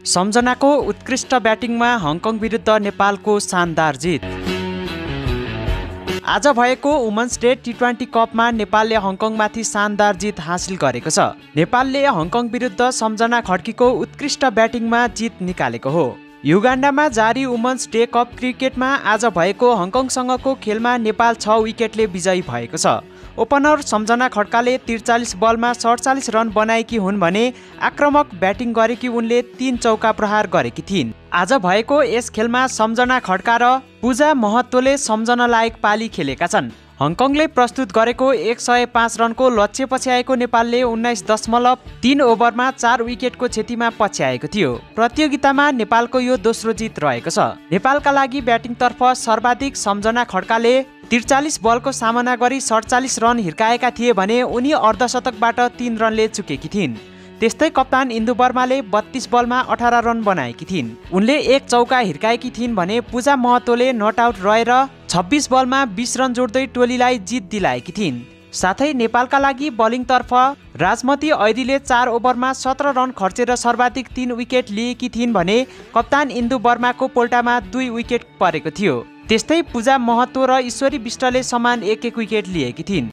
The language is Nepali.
सम्झनाको उत्कृष्ट ब्याटिङमा हङकङ विरुद्ध नेपालको शानदार जित। आज भएको वुमन्स डे टी20 कपमा नेपालले हङकङमाथि शानदार जित हासिल गरेको छ। नेपालले हङकङ विरुद्ध सम्झना खड्कीको उत्कृष्ट ब्याटिङमा जित निकालेको हो। युगान्डामा जारी वुमन्स डे कप क्रिकेटमा आज भएको हङकङसँगको खेलमा नेपाल 6 विकेटले विजयी भएको छ। ओपनर सम्झना खड्काले 43 बलमा 47 रन बनाएकी हुन् भने आक्रामक ब्याटिङ गरेकी उनले 3 चौका प्रहार गरेकी थिइन्। आज भएको यस खेलमा सम्झना खड्का र पूजा महतोले सम्झन लायक पाली खेलेका छन्। हङकङले प्रस्तुत गरेको 105 रनको लक्ष्य पछ्याएको नेपालले 19.3 ओभरमा 4 विकेटको क्षतिमा पछ्याएको थियो। प्रतियोगितामा नेपालको यो दोस्रो जित रहेको छ। नेपालका लागि ब्याटिङतर्फ सर्वाधिक सम्झना खड्काले 43 बलको सामना गरी 47 रन हिर्काएका थिए भने उनी अर्धशतकबाट 3 रनले चुकेकी थिइन्। त्यस्तै कप्तान इन्दु वर्माले 32 बलमा 18 रन बनाएकी थिइन्। उनले 1 चौका हिर्काएकी थिइन् भने पूजा महतोले नट आउट रहेर 26 बलमा 20 रन जोड्दै टोलीलाई जित दिलाएकी थिइन्। साथै नेपालका लागि बलिङतर्फ राजमती ऐदीले 4 ओभरमा 17 रन खर्चेर सर्वाधिक 3 विकेट लिएकी थिइन् भने कप्तान इन्दु वर्माको पोल्टामा 2 विकेट परेको थियो। त्यस्तै पूजा महतो र ईश्वरी विष्टले समान 1-1 विकेट लिएकी थिइन्।